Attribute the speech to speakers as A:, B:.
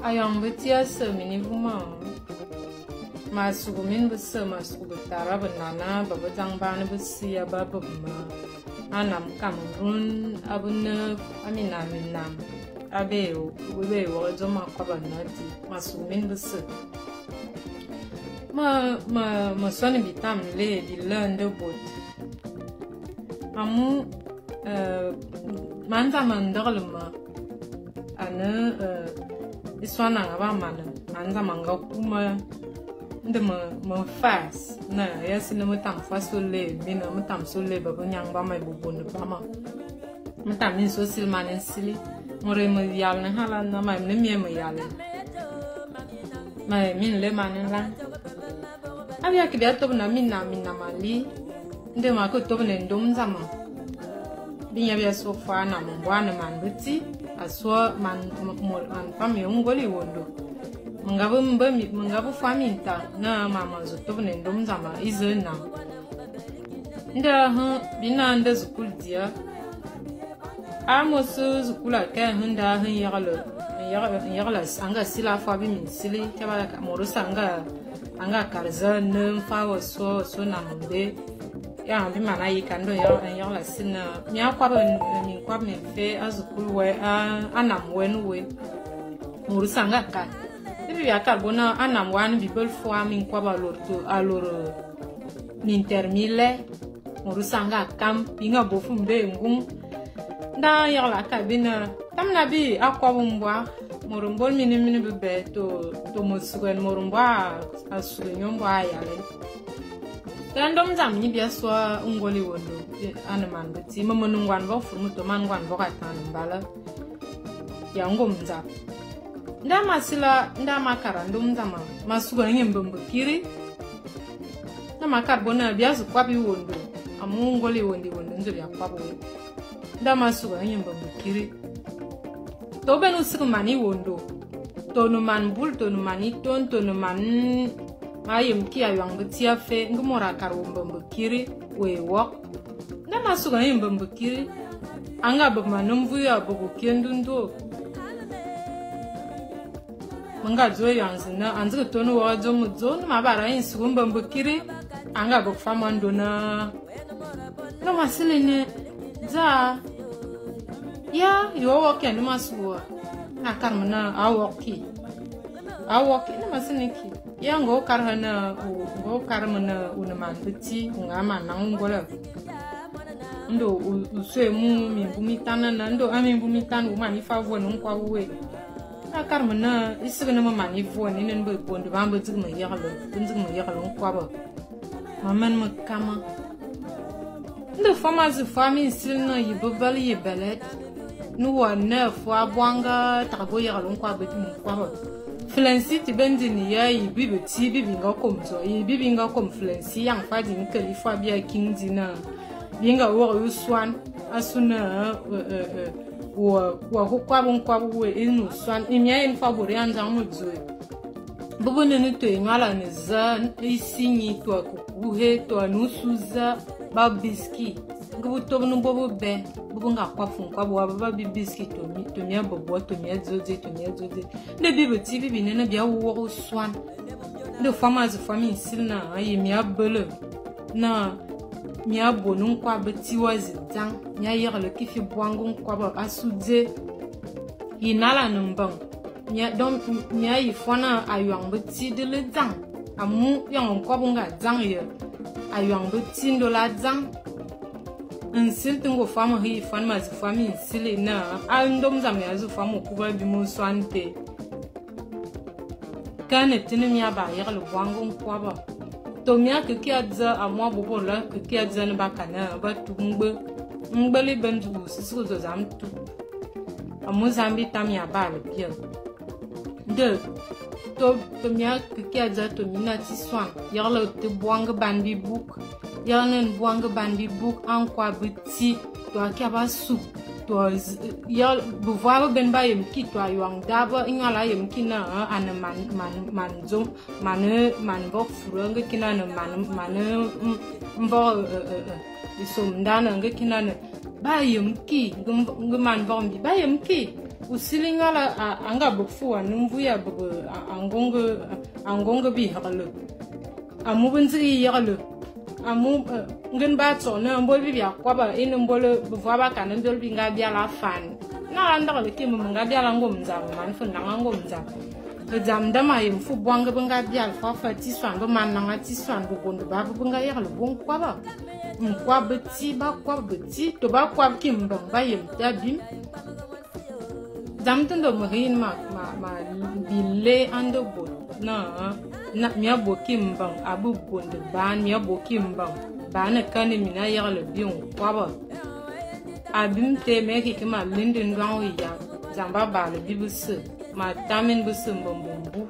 A: Ayong beti ase mina évuma. Ma sugu mina bese, ma sugu betara, benana, babedzang bana bese ya ba beb ma anam Cameroun abe ne a minam minam abe be wokh é dzôm akobo ane di. Ma sugu mina bese. Me me me soane bitam lé bi le nda bôt. Amu ma nzame a ndeghle ma ane ésoan a nga ba mane, ma nzame a nga ku ma nde me me fas naa ya sili me tam fas ôlé mina, me tam so lé bobenyang bama ya bebône bama. Me tam min so sili mane nsili. Môr ye me yalane hala naa ma yem ne miè me yalane. Ma ye min lé mane nlang. A bia ki bia tobe naa minam minam alí, nde ma ke tobane ndôm nzame. Binya bia so faa naa mboan a ne man beti, a so man môr man fam ye ngol éwôndô. Me nga be me nga be faa mintakh naa ma me zu tobane ndôm nzame é zu n'nam. Nde ahe bi ne a nda zukul dzia. A môs zukul a kè ahe nda ahe n'yeghle n'yeghle a nga sili afôô abim minsili ke ba môr ôse a nga a nga kar za ne nfa wa so wa so nam mbé éyong bi mana yi ka ndo n'yeghle a sili naa mia kobe minkobe minfe a zukul wè a anam wèn wé. Môr ôse a nga kar. Ébe bia kar bo naa anam waa ane bi bele fua minkobe a lôr a lôr minter mi lè. Môr ôse a nga kam, bi nga bo fe mbé éngung. Nda ayeghle a kal be naa, Tam naa bi a kobe mboakh, môr mbol mi ne mine bebèè to to me sughen môr mboakh a sughe ño mboakh a yale. Te ndôm dzam ñi bia so a ngol éwôndô ane man beti, me me ne ngoan mvokh furu me too man ngoan mvokh atan mbala ya ngom dzap. Nda ma sila nda ma kara ndôm dzam ma sugha ñe mbembe kiri. Nda ma kar bo naa bia zu koab éwôndô amu ngol éwôndô éwôndô ndzo bia koab wé. Nda ma sugha ñe mbembe kiri. To ben u sighi man éwôndô, to ne man bul, to ne man étôn, to ne man ma yem ki ayong beti afe, nge môr a kar wô mbembe kiri, wéé wokh. Nda ma sugha ñe mbembe kiri, a nga beb ma ne mvuiñ a bog ôkir ndundoo. Me nga dzô éyong zi naa, a ndzighi tone wokh é dzôm me dzô, nde ma bera ñe sughu mbembe kiri, a nga beb faa ma ndo naa, Nge ma sili ñe, Dzaa, ya ye ô wokh ki ane ma sughu wa? A kar ma naa, Aa wokh ki. Aa wokh ki, nde ma sili ki, Ya nge ô kar naa nge ô kar ma naa ô ne man beti, ô nga man nang ngôla? Ndo ô so ému mimbu mitan ana, ndo a mimbu mitan ô mane faa vuène nkobe wé. A kar ma naa, é sighi naa me mane vuène énen bebônde bam be dzighi ma yeghle, be dzighi ma yeghle nkobe. Ma mane me kame. Nde fam a zu faa minsili naa ye bebela ye belet, ne wa nèè fua abuan nga taghe bo yeghle nkobe nkobe. Flensi ti be ndini ya ye bi beti bi bi nga kôm dzô, ye bi bi nga kôm flensi yang fa di nkele fua bia king di naa bi nga wokh ôsoan asu naa wa wa ku kobe nkobe wé é ne ôsoan. É mia yen fa bôr ya ndzang medzô bo be ne ne to éñuala ane za é si ñi to a kukuhe to ane ôsu za ba biski nge be tobe ne bo bebè bo be nga kob fe nkobe wa ba bi biski to to mia bobua to mia dzô dzé to mia dzô dzé nde bi beti bi bi ne bia wokh ôsoan nde fam a zu fam minsili naa ye mia bele naa mia bo ne nkobe beti wa zi dzang mia yeghle ki fi buangu nkobe asu dzé ye nala ane mbeng mia donc mia yi fua naa ayong beti de le dzang amu éyong nkobe nga dzang ye ayong beti ndo la dzang nsili te ngo fam hi fuan ma zu fam minsili naa a ndôm nzame ya zu fam okuba abim ôsoan té ke ane tene mia ba yeghle buangu nkobe to mia ke ki a dze amu abobo la ke ki a dze ne ba ka na ba tu mgbe mgbe li ben du sisi zo zam tu amu zambi tam ya ba le bia de to to mia ke ki a dze to mina ti soan yeghle te buangu ban bi buk yeghle buangu ban bi buk an kwa beti to a kia ba su to yeghle bevua be ben ba yem ki to ayong da ba nyala yem ki na ane man man man dzôm mane man mbokh furu nge ki na ne man mane mbokh isom ndana nge ki na ne ba yem ki nge man mbokh mbi ba yem ki. Usili ngala a nga be fu ane mvui a bebe angong bi yeghle. Amu be ndzighi yeghle. Amu ngen ba tsok na mbol bi bia kwaba é ne mbol bevua ba kane mbyol bi nga biala afan. Na a ndaghle ki me nga biala ngom nzam man fu nang ngom nzam. E dzam da ma yem fu bwang be nga biala fa fa ti swan be man nang ti swan be bonde ba be nga yeghle bon kwaba. Nkwab be ti ba kwab be ti to ba kwab ki mbang ba yem ta bim. Dzam te ndo me rin ma ma ma bile ande bot na na mia bo ki mbang abu bonde ban mia bo ki mbang ba na kane mina yeghle bi nkwaba. Abim te me ki ki ma linde ndwang ya zamba ba le bi bese ma tamen bese mbombo mbu.